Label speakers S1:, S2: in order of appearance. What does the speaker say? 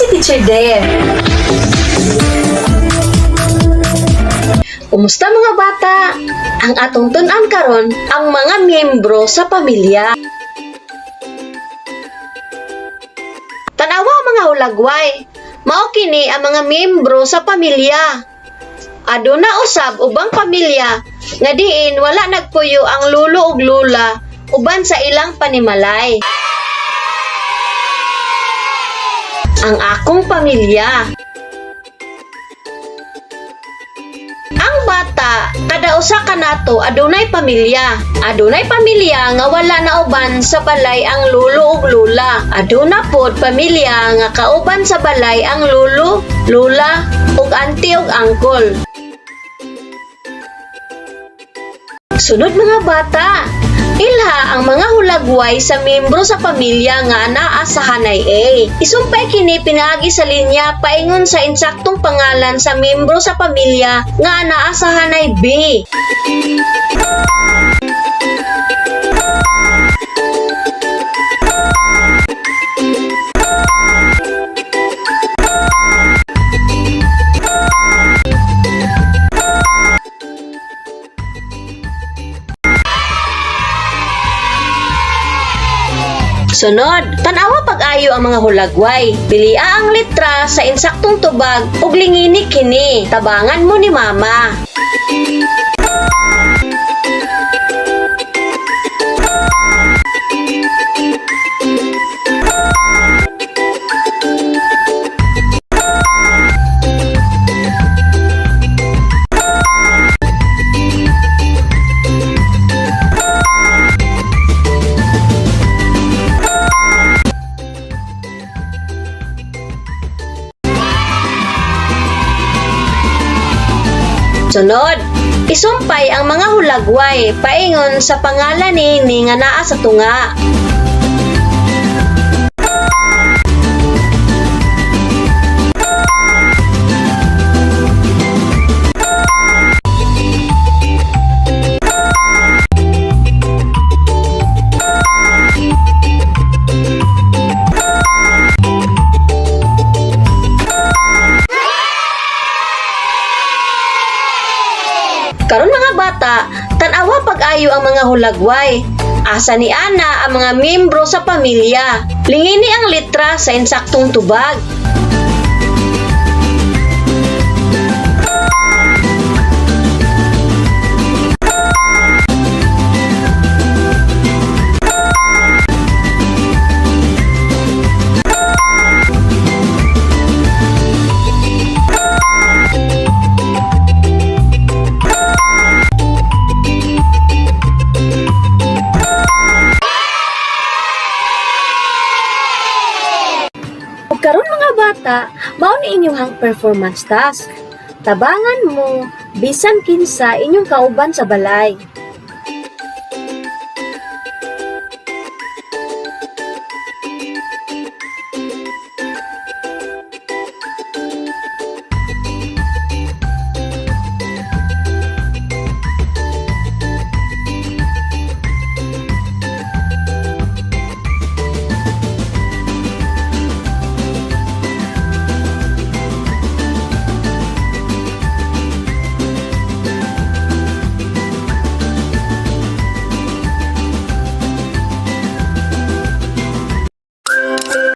S1: si Teacher Dare. Kumusta, mga bata? Ang atong tun-an karon ang mga miyembro sa pamilya. Tanawa, mga hulagway. Mao kini ang mga miyembro sa pamilya. Aduna usab ubang pamilya nga diin wala nagpuyo ang lulo ug lola uban sa ilang panimalay. Ang akong pamilya. Ang bata, kada usa kanato adunay pamilya. Adunay pamilya nga wala nauban sa balay ang lulo ug lola. Aduna pod pamilya nga kauban sa balay ang lulo, lola, ug auntie ug uncle. Sunod, mga bata, ilha ang mga hulagway sa membro sa pamilya nga anaa sa hanay A. Isumpay kini pinaagi sa linya paingon sa insaktong pangalan sa membro sa pamilya nga anaa sa hanay B. Sunod, tanawa pag-ayo ang mga hulagway. Pilia ang litra sa insaktong tubag ug lingini kini. Tabangan mo ni Mama. Sunod, isumpay ang mga hulagway paingon sa pangalan ni nga naa sa tunga. Karon, mga bata, tan-awa pag-ayo ang mga hulagway. Asa ni ana ang mga membro sa pamilya? Lingini ang litra sa insaktong tubag. Ug karon, mga bata, mao ni inyong performance task. Tabangan mo bisan kinsa inyong kauban sa balay.